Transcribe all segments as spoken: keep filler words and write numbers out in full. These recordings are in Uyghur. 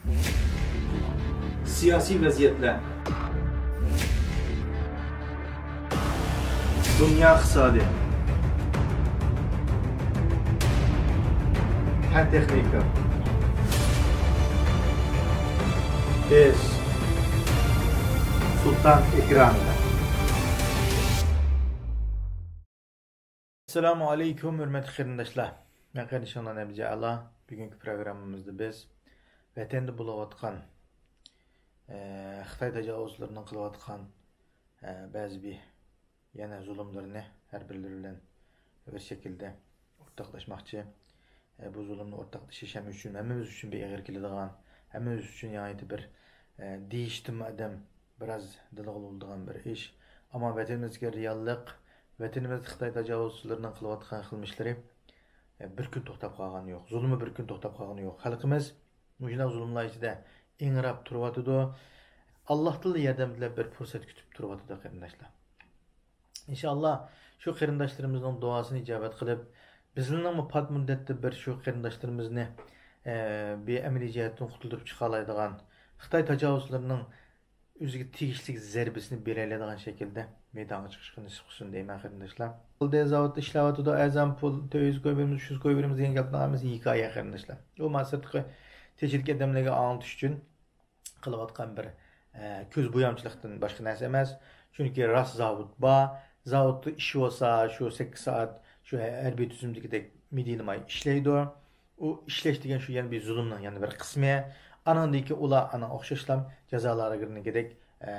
سىياسىي ۋەزىيەتلەر، دۇنيا ئىقتىسادى، پەن تېخنىكا. بىز سۇلتان ئېكرانىدا. ئەسسالامۇ ئەلەيكۇم، ھۆرمەتلىك قېرىنداشلار. مەن قېرىندىشىڭلار نەبىجە ئەلا. بۈگۈنكى پروگراممىمىزدا بىز ۋەتەندە بولۇۋاتقان، ئە، خىتاي تاجاۋۇزچىلىرىنىڭ قىلىۋاتقان، ئە، بەزى بىر يەنە زۇلۇملىرىنى ھەر بىرلىرى بىلەن بىر شەكىلدە ئورتاقلاشماقچى. ئە، بۇ زۇلۇمنى ئورتاقلىشىش ھەممە ئۈچۈن، ھەممىمىز ئۈچۈن بىر ئېغىر كېلىدىغان، ھەممىمىز ئۈچۈن ناھايىتى بىر، ئە، دېيىشتىمۇ ئادەم بىراز دىلىغا ئۇرۇلىدىغان بىر ئىش. ئەمما ۋەتىنىمىزدىكى رېئاللىق، ۋەتىنىمىزدە خىتاي تاجاۋۇزچىلىرىنىڭ قىلىۋاتقان قىلمىشلىرى، ئە، بىر كۈن توختاپ قالغىنى يوق. زۇلمى بىر كۈن توختاپ قالغىنى يوق. خەلقىمىز مۇشۇنداق زۇلۇملار ئىچىدە ئىڭراپ تۇرۇۋاتىدۇ. ئاللاھتىنلا ياردەم تىلەپ بىر پۇرسەت كۈتۈپ تۇرۇۋاتىدۇ، قېرىنداشلار. ئىنشائاللا، شۇ قېرىنداشلىرىمىزنىڭ دۇئاسىنى ئىجابەت قىلىپ، بىزنىڭمۇ پات مۇددەتتە بىر شۇ قېرىنداشلىرىمىزنى، ئە، بىر ئەمەلىي جەھەتتىن قۇتۇلدۇرۇپ چىقالايدىغان، خىتاي تاجاۋۇزچىلىرىنىڭ ئۆزىگە تېگىشلىك زەربىسىنى بېرەلەيدىغان شەكىلدە مەيدانغا چىقىشقا نېسىپ قىلسۇن دەيمەن، قېرىنداشلار. بولدى، زاۋۇتتا ئىشلەۋاتىدۇ، ئەرزان پۇل، تۆت يۈز قويۇپ بېرىمىز، ئۈچ يۈز قويۇپ بېرىمىز دېگەن گەپنىڭ ھەممىسى ھېكايە، قېرىنداشلار. ئۇ ما سىرتقى تېشىدىكى ئادەملەرگە ئاڭلىتىش ئۈچۈن قىلىۋاتقان بىر، ئە، كۆز بويامچىلىقتىن باشقا نەرسە ئەمەس. چۈنكى راست زاۋۇت بار. زاۋۇتتا ئىش بولسا، شۇ سەككىز سائەت شۇ ھەربىي تۈزۈمدىكىدەك مىدىرلىماي ئىشلەيدۇ. ئۇ ئىشلەش دېگەن شۇ يەنە بىر زۇلۇمنىڭ يەنە بىر قىسمى. ئانىڭدىن كېيىن ئۇلار ئانا ئوخشاشلا جازا لاگېرىنىڭكىدەك، ئە،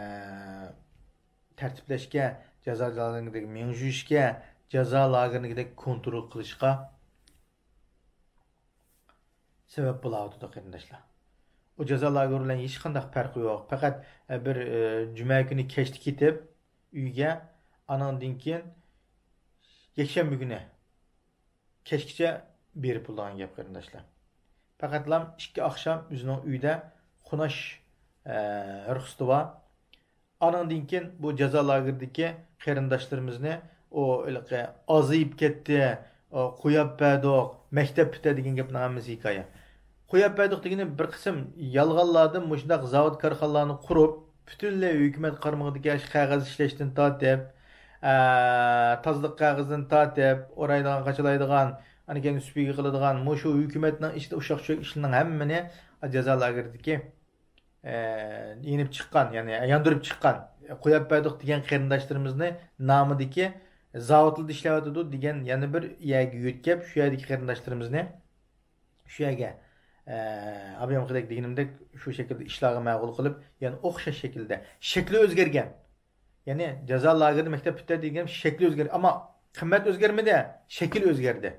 تەرتىپلەشكە، جازا لاگېرىنىڭكىدەك مېڭە جۇيۇشكە، جازا لاگېرىنىڭكىدەك كونترول قىلىشقا سەۋەب بولاۋاتىدۇ، قېرىنداشلار. ئۇ جازا لاگېرى بىلەن ھېچقانداق پەرقى يوق. پەقەت، ئە، بىر، ئە، جۈمە كۈنى كەچتە كېتىپ ئۆيگە، ئانىڭدىن كېيىن يەكشەنبە كۈنى كەچكىچە بېرىپ بولىدىغان گەپ، قېرىنداشلار. پەقەتلا ئىككى ئاخشام ئۆزىنىڭ ئۆيىدە قونۇش، ئە، رۇخسىتى بار. ئانىڭدىن كېيىن بۇ جازا لاگېرىدىكى قېرىنداشلىرىمىزنى، ئۇ ھېلىقى ئازىيىپ كەتتى، ئۇ قويۇپ بەردۇق، مەكتەپ پۈتتى دېگەن گەپنىڭ ھەممىسى ھېكايە. قويۇپ بەردۇق دېگىنى بىر قىسىم يالغانلاردىن مۇشۇنداق زاۋۇت كارخانىلارنى قۇرۇپ، پۈتۈنلەي ھۆكۈمەت قارمىقىدىكى قەغەز ئىشلەشتىن تارتىپ، ئە، تازىلىق قەغىزىدىن تارتىپ، ئورايدىغان، قاچىلايدىغان، ئاندىن كېيىن سۈپۈرگە قىلىدىغان، مۇشۇ ھۆكۈمەتنىڭ ئىچىدە ئۇششاق چۈششەك ئىشلارنىڭ ھەممىنى جازا لاگېرىدىكى ئە، يېنىپ چىققان، يەنى ياندۇرۇپ چىققان، قويۇپ بەردۇق دېگەن قېرىنداشلىرىمىزنى نامىدىكى زاۋۇتلىدا ئىشلەۋاتىدۇ دېگەن يەنە بىر يەرگە يۆتكەپ، شۇ يەردىكى قېرىنداشلىرىمىزنى شۇ يەرگە، ئە، ئابايامقىدەك دېگىنىمدەك شۇ شەكىلدە ئىشلارغا مەقۇل قىلىپ، يەنە ئوخشاش شەكىلدە شەكلى ئۆزگەرگەن. يەنى جازا لاگېرىدا مەكتەپ پۈتتى دېگەن شەكلى ئۆزگەرگەن، ئەمما قىممەت ئۆزگەرمىدى، شەكىل ئۆزگەردى.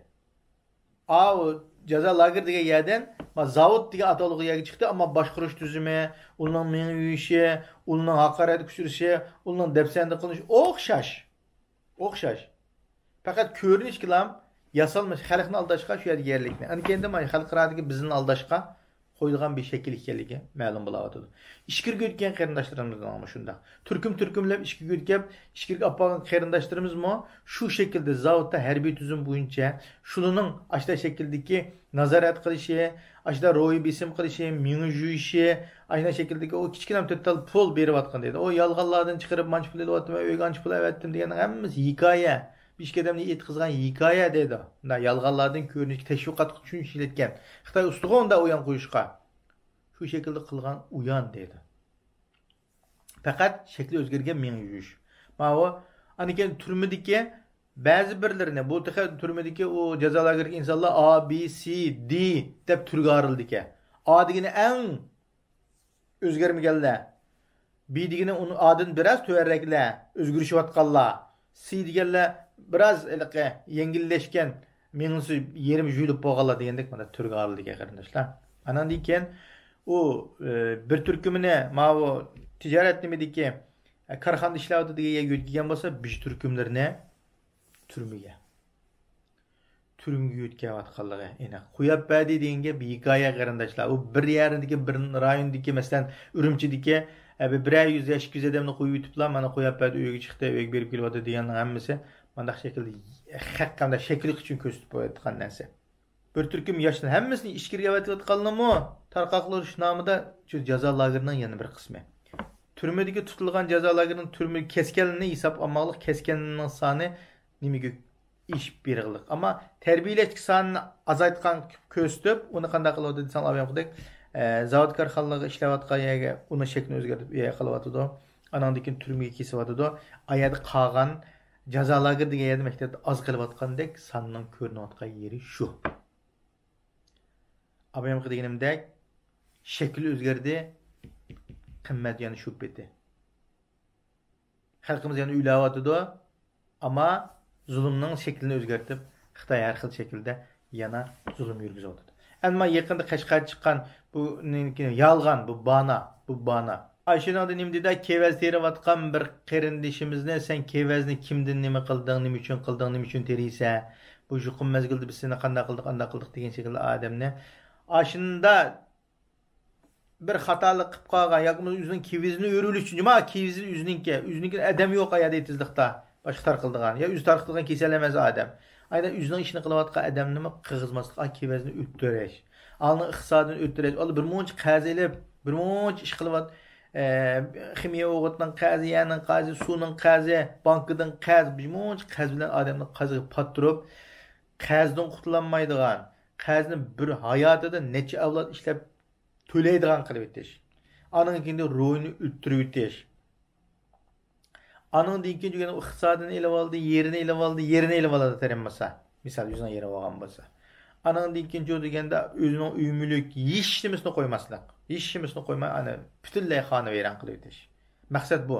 ئاۋۇ جازا لاگېرى دېگەن يەردىن ما زاۋۇت دېگەن ئاتالغۇ يەرگە چىقتى، ئەمما باشقۇرۇش تۈزۈمى، ئۇنىڭ مېڭە يۇيۇشى، ئۇنىڭ ھاقارەتكە ئۇچرىشى، ئۇنىڭ دەپسەندە قىلىنىشى ئوخشاش. ئوخشاش. پەقەت كۆرۈنۈشكىلا ياسالما خەلقنى ئالداشقا شۇ يەردىكى يەرلىكنى. ئەنە كەينىدە ما خەلقئارادىكى بىزنى ئالداشقا قويىدىغان بىر شەكىل ئىكەنلىكى مەلۇم بولاۋاتىدۇ. ئىچكىرىگە ئۆتكەن قېرىنداشلىرىمىزنىڭ مۇشۇنداق تۈركۈم-تۈركۈملەپ ئىچكىرىگە ئۆتكەپ، ئىچكىرىگە ئاپارغان قېرىنداشلىرىمىزمۇ شۇ شەكىلدە زاۋۇتتا ھەربىي تۈزۈم بويىچە شۇلىنىڭ ئاشۇنداق شەكىلدىكى نازارەت قىلىشى، ئاشۇنداق روھىي بېسىم قىلىشى، مېڭە جۇيۇشى، ئاشۇنداق شەكىلدىكى ئۇ كىچىككىنە تۆت تال پۇل بېرىۋاتقان دېدى. ئۇ يالغانلاردىن چىقىرىپ مانچە پۇل ئېلىۋاتىمەن، ئۆيگە ئانچە پۇل ئەۋەتتىم دېگەننىڭ ھەممىسى ھېكايە. بىر ئىككى ئادەمنى ئېيتقۇزغان ھېكايە دەيدۇ. مۇنداق يالغانلاردىن كۆرۈنۈشكە تەشۋىقاتقا چۈشىنىشلەتكەن. خىتاي ئۇستىغۇ ئۇنداق ئويۇن قويۇشقا. شۇ شەكىلدە قىلغان ئويۇن دەيدۇ. پەقەت شەكلى ئۆزگەرگەن مېڭە يۇيۇش. ماۋۇ، ئاندىن كېيىن تۈرمىدىكى بەزى بىرلىرىنى، بۇ تېخى تۈرمىدىكى ئۇ جازا لاگېرىدىكى ئىنسانلار ئا، بى، سى، دى دەپ تۈرگە ئايرىلىدىكەن. ئا دېگىنى ئەڭ ئۆزگەرمىگەنلەر. بى دېگىنى ئۇنىڭ ئادىن بىراز تۆۋەنرەكلەر، ئۆزگىرىشىۋاتقانلار. سى دېگەنلەر بىراز ھېلىقى يەڭگىللەشكەن، مېڭىسى يېرىم يۇيۇلۇپ بولغانلار دېگەندەك مانا تۈرگە ئايرىلىدىكەن قېرىنداشلار. ئاناندىن كېيىن ئۇ، ئى، بىر تۈركۈمىنى ماۋۇ تىجارەت نېمىدىكى، ئە، كارخانىدا ئىشلەۋاتىدۇ دېگەن يەرگە يۆتكىگەن بولسا، بىر تۈركۈملىرىنى تۈرمىگە. تۈرمىگە يۆتكەۋاتقانلىقى ئېنىق. قويۇپ بەردى دېگەن گەپ ھېكايە، قېرىنداشلار. ئۇ بىر يەردىكى، بىر رايوندىكى، مەسىلەن، ئۈرۈمچىدىكى، ئە، بىر، بىرەر يۈز يا ئىككى يۈز ئادەمنى قويۇۋېتىپلا، مانا، قويۇپ بەردى، ئۆيگە چىقتى، ئۆيگە بېرىپ كېلىۋاتىدۇ دېگەننىڭ ھەممىسى مانداق شەكىلدە خەق قانداق شەكىل ئۈچۈن كۆرسىتىپ قويۇۋاتقان نەرسە. بىر تۈركۈم ياشنى ھەممىسىنى ئىچكىرىگە ئەۋەتىۋاتقانلىمۇ تارقاقلىرى شۇ نامىدا شۇ جازا لاگېرىنىڭ يەنە بىر قىسمى. تۈرمىدىكى تۇتۇلغان جازا لاگېرىنىڭ تۈرمە كەسكەنلىرىنى ھېسابقا ئالماقلىق، كەسكەنلىرىنىڭ سانى نېمىگە ئېشىپ بېرىغلىق. ئەمما تەربىيەلەشتىكى سانىنى ئازايتقان كۆرسىتىپ، ئۇنى قانداق قىلىۋاتىدۇ دېسەڭ، ئاۋۇ ياقىدەك، ئە، زاۋۇت كارخانىلارغا ئىشلەۋاتقان يەرگە ئۇنىڭ شەكلىنى ئۆزگەرتىپ ئۇ يەرگە قىلىۋاتىدۇ. ئانىڭدىن كېيىن تۈرمىگە كېسىۋاتىدۇ. ئا يەردە قالغان جازا لاگېرى دېگەن يەردە مەكتەپتە ئاز قېلىۋاتقاندەك ساننىڭ كۆرۈنۈۋاتقان يېرى شۇ. ئابايامقى دېگىنىمدەك، شەكلى ئۆزگەردى، قىممەت يەنە شۇ پېتى. خەلقىمىز يەنە ئۆلۈۋاتىدۇ، ئەمما زۇلۇمنىڭ شەكلىنى ئۆزگەرتىپ، خىتاي ھەر خىل شەكىلدە يەنە زۇلۇم يۈرگۈزۈۋاتىدۇ. ئەمما يېقىندا قەشقەردە چىققان بۇ نېمىكى يالغان، بۇ بانا، بۇ بانا. ئاشۇنىڭدا نېمە دېدى؟ كېۋەز تېرىۋاتقان بىر قېرىندىشىمىزنى، سەن كېۋەزنى كىمدىن نېمە قىلدىڭ، نېمە ئۈچۈن قىلدىڭ، نېمە ئۈچۈن تېرىيسەن؟ بۇ يۇقۇم مەزگىلدە بىز سېنى قانداق قىلدۇق، ئانداق قىلدۇق دېگەن شەكىلدە ئادەمنى ئاشۇنداق بىر خاتالىق قىلىپ قالغان ياكى بولمىسا ئۆزىنىڭ كېۋىزىنى ئۆرۈۋېلىش ئۈچۈن، جۇما كېۋىزى ئۆزىنىڭكى، ئۆزىنىڭكى ئادەم يوق ئايادا ئېتىزلىقتا باشقا تارقىلىدىغان يا ئۆزى تارقىتىدىغان كېسەل ئەمەس ئادەم. ئايدا ئۆزىنىڭ ئىشىنى قىلىۋاتقان ئادەمنىمۇ قىغىزماسلىق، ئا، كېۋەزنى ئۆلتۈرۈش. ئالنىڭ ئىقتىسادىنى ئۆلتۈرۈش. ئالدى بىر مۇنچە قەرز ئېلىپ، بىر مۇنچە ئىش قىلىۋات، ئە، خىمىيە ئوغۇتنىڭ قەرزى، يەرنىڭ قەرزى، سۇنىڭ قەرزى، بانكىدىن قەرز، بىر مۇنچە قەرز بىلەن ئادەمنى قازىغا پاتتۇرۇپ، قەرزدىن قۇتۇلالمايدىغان، قەرزنى بىر ھاياتىدا نەچچە ئەۋلاد ئىشلەپ تۆلەيدىغان قىلىۋېتىش. ئانىڭ كېيىن روھىنى ئۆلتۈرۈۋېتىش. ئانىڭدىن كېيىن دېگەن ئىقتىسادىنى ئېلىۋالدى، يېرىنى ئېلىۋالدى، يېرىنى ئېلىۋالدى تېرىمىسا. مىسال، يۈزنىڭ يېرى بولغان بولسا. ئانىڭدىن كېيىن چۇ دېگەندە ئۆزىنىڭ ئۆي مۈلۈك، ھېچنېمىسىنى قويماسلىق. ھېچنېمىسىنى قويماي، ئانى پۈتۈنلەي خانىۋەيران قىلىۋېتىش. مەقسەت بۇ.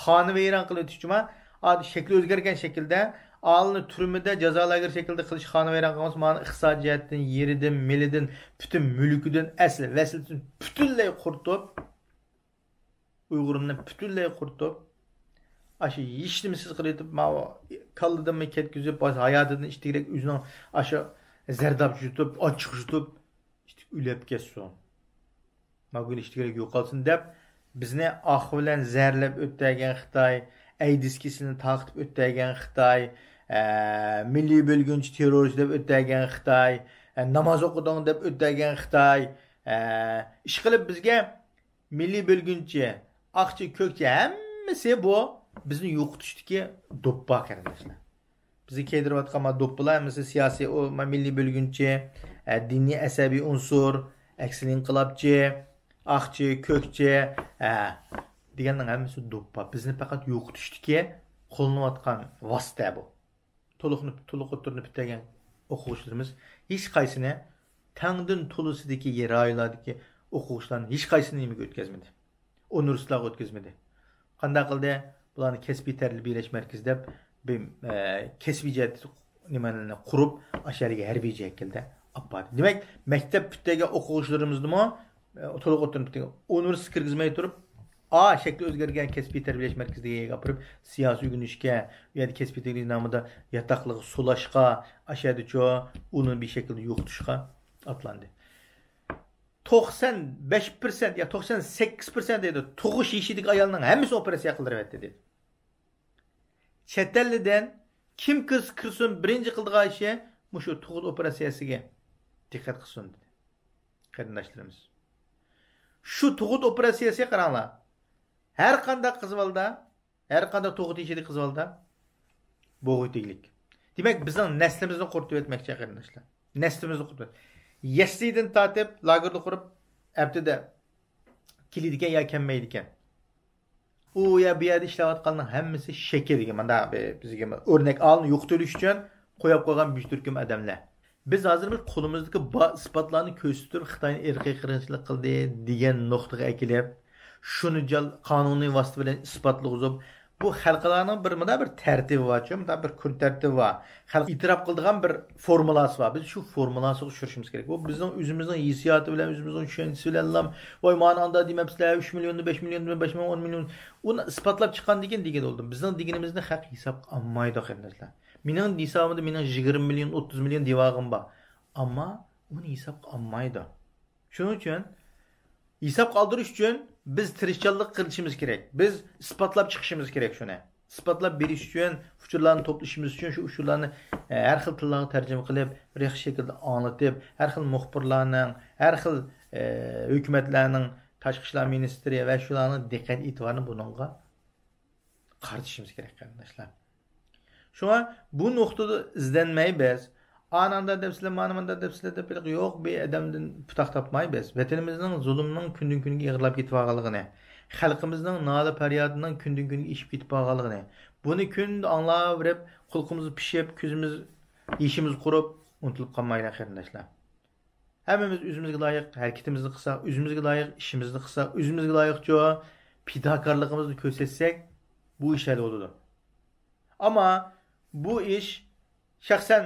خانىۋەيران قىلىۋېتىش جۇما، ئا، شەكلى ئۆزگەرگەن شەكىلدە، ئالىنى تۈرمىدە، جازا لاگېرى شەكلىدە قىلىش خانىۋەيران قىلماس، مانا ئىقتىسادىي جەھەتتىن، يېرىدىن، مېلىدىن، پۈتۈن مۈلكىدىن، ئەسلى ۋەسلىدىن پۈتۈنلەي قۇرۇتۇپ، ئۇيغۇرنى پۈتۈنلەي قۇرۇتۇپ، ئاشۇ ھېچنېمىسىز قىلىۋېتىپ، ماۋۇ كاللىدىنمۇ كەتكۈزۈپ، ھاياتىدىن ئىشتىكرەك ئۆزىنىڭ ئاشۇ زەرداب يۇتۇپ، ئاچچىق يۇتۇپ، ئۆلۈپ كەتسۇن. ماگۈن ئىشتىكىلىك يوقالسۇن دەپ، بىزنى ئاق بىلەن زەھەرلەپ ئۆتتەرگەن خىتاي، ئەيدىز كېسىلىنى تارقىتىپ ئۆتتەرگەن خىتاي، ئە، مىللىي بۆلگۈنچى تېررورچى دەپ ئۆتتەرگەن خىتاي، ئە، ناماز ئوقۇدۇڭ دەپ ئۆتتەرگەن خىتاي، ئە، ئىشقىلىپ بىزگە مىللىي بۆلگۈنچى، ئاقچى، كۆكچى ھەممىسى بۇ بىزنى يوقىتىشتىكى دوپپا، قېرىنداشلار. بىزگە كىيدۈرۈۋاتقان ما دوپپىلار ھەممىسى سىياسىي، ئۇ ما مىللىي بۆلگۈنچى، ئە، دىنىي ئەسەبىي ئۇنسۇر، ئەكسىل ئىنقىلابچى، ئاقچى، كۆكچى، ئە، دېگەننىڭ ھەممىسى دوپپا. بىزنى پەقەت يوقىتىشتىكى قوللىنىۋاتقان ۋاسىتە بۇ. تولۇقنى، تولۇق ئوتتۇرىنى پۈتتۈرگەن ئوقۇغۇچىلىرىمىز ھېچقايسىنى تەڭدىن تولىسىدىكى رايونلاردىكى ئوقۇغۇچىلارنى ھېچقايسىنى نېمىگە ئۆتكۈزمىدى؟ ئۇنىۋېرسىتېتلارغا ئۆتكۈزمىدى. قانداق قىلدى؟ بۇلارنى كەسپىي تەربىيەلەش مەركىزى دەپ بىر، ئە، كەسپىي جەھەتتە نېمىلەرنى قۇرۇپ، ئاشۇ يەرگە ھەربىي جەھەتكىلدە ئاپاردى. دېمەك، مەكتەپ پۈتتۈرگەن ئوقۇغۇچىلىرىمىزنىمۇ، ئە، تولۇق ئوتتۇرىنى پۈتتۈرگەن، ئۇنىۋېرسىتېتقا كىرگۈزمەي تۇرۇپ، ئا، شەكلى ئۆزگەرگەن كەسپىي تەربىيەلەش مەركىزى دېگەن يەرگە ئاپىرىپ، سىياسىي ئۆگىنىشكە، ئۇ يەردە كەسپىي تەربىيەلەش نامىدا ياتاقلىققا سولاشقا، ئاشۇ يەردىچۇ ئۇنى بىر شەكىلدە يوقىتىشقا ئاتلاندى. توقسان بەش پىرسەنت يا توقسان سەككىز پىرسەنت دەيدۇ، تۇغۇش يېشىدىكى ئايالنىڭ ھەممىسى ئوپېراتسىيە قىلدۇرۇۋەتتى دېدى. چەت ئەللىدىن كىم كىرسە كىرسۇن، بىرىنچى قىلىدىغان ئىشى مۇشۇ تۇغۇت ئوپېراتسىيەسىگە دىققەت قىلسۇن دېدى. قېرىنداشلىرىمىز. شۇ تۇغۇت ئوپېراتسىيەسىگە قاراڭلار. ھەر قانداق قىز بالىدا، ھەر قانداق تۇغۇت يېشىدىكى قىز بالىدا بوغۇيتىگلىك. دېمەك، بىزنىڭ نەسلىمىزنى قۇرۇتۇۋەتمەكچى، قېرىنداشلار. نەسلىمىزنى قۇرۇتۇۋەت. يەسلىدىن تارتىپ، لاگېردا قۇرۇپ، ھەپتىدە كېلىدىكەن يا كەلمەيدىكەن. ئۇ يا بۇ يەردە ئىشلەۋاتقاننىڭ ھەممىسى شەكىل دېگەن، مانا بىزگە ئۆرنەك ئالدىن يوقىتىۋېلىش ئۈچۈن قويۇپ قويغان بىر تۈركۈم ئادەملەر. بىز ھازىر بىر قولىمىزدىكى بار ئىسپاتلارنى كۆرسىتىپ، خىتاينى ئىرقىي قىرغىنچىلىق قىلدى دېگەن نۇقتىغا ئەكېلىپ، شۇنى جال-، قانۇنىي ۋاسىتە بىلەن ئىسپاتلىغۇزۇپ، بۇ خەلقئارانىڭ بىر، مۇنداق بىر تەرتىپى بارچۇ، مۇنداق بىر كۈن تەرتىپى بار. خەلق ئېتىراپ قىلىدىغان بىر فورمۇلاسى بار. بىز شۇ فورمۇلاسىغا چۈشۈرۈشىمىز كېرەك. بۇ بىزنىڭ ئۆزىمىزنىڭ ھېسسىياتى بىلەن، ئۆزىمىزنىڭ چۈشەنچىسى بىلەنلا، ۋاي، مانا ئاندا دېمەپسىلەر، ئۈچ مىليوننى، بەش مىليوننى، بەش مىليون، ئون مىليون. ئۇنى ئىسپاتلاپ چىققاندىن كېيىن دېگىلى بولدى. بىزنىڭ دېگىنىمىزنى خەق ھېسابقا ئالمايدۇ، قېرىنداشلار. مېنىڭ ھېسابىمدا مېنىڭ يىگىرمە مىليون، ئوتتۇز مىليون دېۋاغىم بار. ئەمما ئۇنى ھېسابقا ئالمايدۇ. شۇنىڭ ئۈچۈن ھېسابقا ئالدۇرۇش ئۈچۈن بىز تىرىشچانلىق قىلىشىمىز كېرەك. بىز ئىسپاتلاپ چىقىشىمىز كېرەك شۇنى. ئىسپاتلاپ بېرىش ئۈچۈن، ئۇچۇرلارنى توپلىشىمىز ئۈچۈن شۇ ئۇچۇرلارنى، ئە، ھەر خىل تىللارغا تەرجىمە قىلىپ، بىر ياخشى شەكىلدە ئاڭلىتىپ، ھەر خىل مۇخبىرلارنىڭ، ھەر خىل، ئە، ھۆكۈمەتلەرنىڭ تاشقى ئىشلار مىنىستىرى ۋە شۇلارنىڭ دىققەت ئېتىبارىنى بۇنىڭغا قارىتىشىمىز كېرەك، قېرىنداشلار. شۇڭا بۇ نۇقتىدا ئىزدەنمەي بىز، ئاناندا دەپسىلە، مانا مۇندا دەپسىلە دەپ، يوق، بىر ئادەمدىن پۇتاق تاپماي بىز. ۋەتىنىمىزنىڭ زۇلۇمنىڭ كۈندىن كۈنگە ئېغىرلاپ كېتىپ بارغانلىقىنى، خەلقىمىزنىڭ نالە پەريادىنىڭ كۈندىن كۈنگە ئېشىپ كېتىپ بارغانلىقىنى، بۇنى كۈندە ئاڭلاۋېرىپ، قۇلىقىمىز پىشىپ، كۆزىمىز، يېشىمىز قۇرۇپ، ئۇنتۇلۇپ قالمايلى، قېرىنداشلار. ھەممىمىز ئۆزىمىزگە لايىق ھەرىكىتىمىزنى قىلساق، ئۆزىمىزگە لايىق ئىشىمىزنى قىلساق، ئۆزىمىزگە لايىقچە پىداكارلىقىمىزنى كۆرسەتسەك، بۇ ئىش ھەل بولىدۇ. ئەمما بۇ ئىش شەخسەن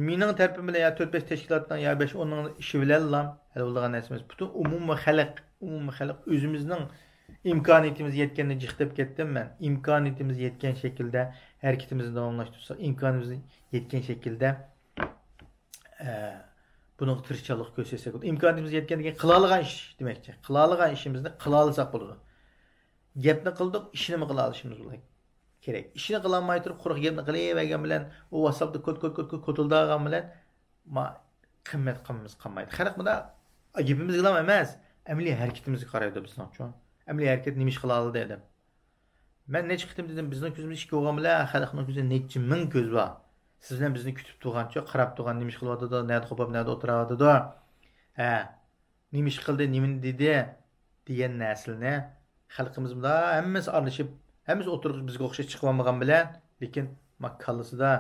مېنىڭ تەرىپىم بىلەن يا تۆت بەش تەشكىلاتنىڭ يا بەش ئوننىڭ ئىشى بىلەنلا ھەل بولىدىغان نەرسە ئەمەس. پۈتۈن ئومۇمىي خەلق، ئومۇمىي خەلق ئۆزىمىزنىڭ ئىمكانىيىتىمىز يەتكەندە جىق دەپ كەتتىم مەن. ئىمكانىيىتىمىز يەتكەن شەكىلدە ھەرىكىتىمىزنى داۋاملاشتۇرساق، ئىمكانىيىتىمىز يەتكەن شەكىلدە ئە، بۇنىڭغا تىرىشچانلىق كۆرسەتسەك، ئىمكانىيىتىمىز يەتكەندىكىن قىلالىغان ئىش دېمەكچى. قىلالىغان ئىشىمىزنى قىلالىساق بولىدۇ. گەپنى قىلدۇق، ئىشنىمۇ قىلالىشىمىز بولىدۇ. كېرەك. ئىشنى قىلالماي تۇرۇپ، قۇرۇق گەپنى قىلىۋەرگەن بىلەن، ئۇ ۋاتساپتا كوت، كوت، كوت، كوت، كوتۇلداغان بىلەن، ما، قىممەت قىممىتىمىز قالمايدۇ. خەلق مۇنداق گېپىمىزگىلا ئەمەس، ئەمەلىي ھەرىكىتىمىزگە قارايدۇ بىزنىڭچۇ. ئەمەلىي ھەرىكەت نېمە ئىش قىلالىدى دەپ. مەن نەچچە قېتىم دېدىم، بىزنىڭ كۆزىمىز ئىككى بولغان بىلەن خەلقنىڭ كۆزىدە نەچچە مىڭ كۆز بار. سىز بىلەن بىزنى كۈتۈپ تۇرغانچۇ، قاراپ تۇرغان، نېمە ئىش قىلىۋاتىدۇ، نەدە قوپاپ، نەدە ئولتۇراۋاتىدۇ. ھە، نېمە ئىش قىلدى، نېمىنى دېدى دېگەن نەرسىلەرنى خەلقىمىز بۇنداق ھەممىسى ئارىلىشىپ، ھەممىسى ئوتتۇرىغا بىزگە ئوخشاش چىقىۋالمىغان بىلەن، لېكىن ما كاللىسىدا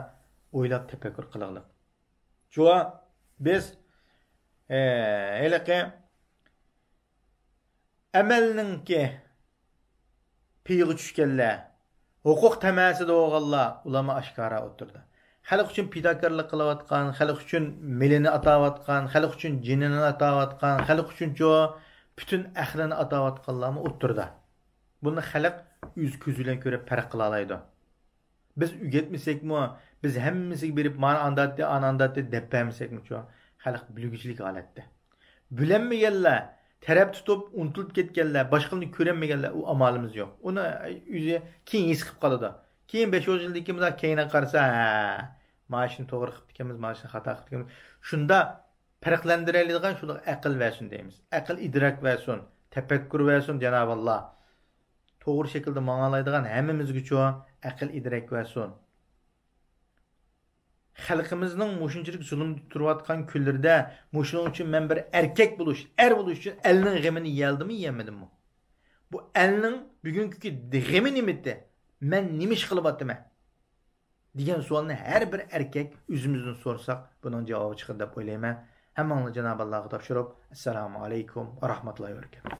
ئويلاپ تەپەككۇر قىلغىلىق. شۇڭا بىز، ئە، ھېلىقى ئەمەلنىڭكى پېيىغا چۈشكەنلەر، ھوقۇق تەمەسىدە بولغانلار، ئۇلارمۇ ئاشكارا ئوتتۇرىدا. خەلق ئۈچۈن پىداكارلىق قىلىۋاتقان، خەلق ئۈچۈن مېلىنى ئاتاۋاتقان، خەلق ئۈچۈن جېنىنى ئاتاۋاتقان، خەلق ئۈچۈنچۇ پۈتۈن ئەقلىنى ئاتاۋاتقانلارمۇ ئوتتۇرىدا. بۇنى خەلق ئۆز كۆزى بىلەن كۆرۈپ پەرق قىلالايدۇ. بىز ئۆگەتمىسەكمۇ، بىز ھەممىسىگە بېرىپ، مانا ئانداتتى، ئانا ئانداتتى دەپ بەرمىسەكمۇچۇ، خەلق بىلگۈچىلىك ھالەتتە. بىلەلمىگەنلەر، تەرەپ تۇتۇپ، ئۇنتۇلۇپ كەتكەنلەر، باشقىلارنى كۆرەلمىگەنلەر، ئۇ ئامالىمىز يوق. ئۇنى ئۆزى كېيىن ھېس قىلىپ قالىدۇ. كېيىن بەش ئون يىلدىن كېيىن مۇنداق كەينىگە قارىسا، ھە، مانا شۇنى توغرا قىلىپتىكەنمىز، مانا شۇنى خاتا قىلىپتىكەنمىز. شۇنداق پەرقلەندۈرەلەيدىغان شۇنداق ئەقىل بەرسۇن دەيمىز. ئەقىل ئىدراك بەرسۇن، تەپەككۇر بەرسۇن جانابى ئاللا. توغرا شەكىلدە ماڭالايدىغان ھەممىمىزگىچۇ ئەقىل ئىدراك بەرسۇن. خەلقىمىزنىڭ مۇشۇنچىلىك زۇلۇمدا تۇرۇۋاتقان كۈنلىرىدە مۇشۇنىڭ ئۈچۈن مەن بىر ئەركەك بولۇش، ئەر بولۇش ئۈچۈن ئەلنىڭ غېمىنى يېيەلدىمۇ، يېيەلمىدىممۇ؟ بۇ ئەلنىڭ بۈگۈنكى غېمى نېمىتى؟ مەن نېمە ئىش قىلىۋاتىمەن؟ دېگەن سوئالنى ھەر بىر ئەركەك ئۆزىمىزدىن سورىساق، بۇنىڭ جاۋابى چىقىدۇ دەپ ئويلايمەن. ھەممىڭلارنى جانابى ئاللاغا تاپشۇرۇپ، ئەسسالامۇ ئەلەيكۇم ۋە رەھمەتۇللاھى ۋە بەرىكاتۇھ.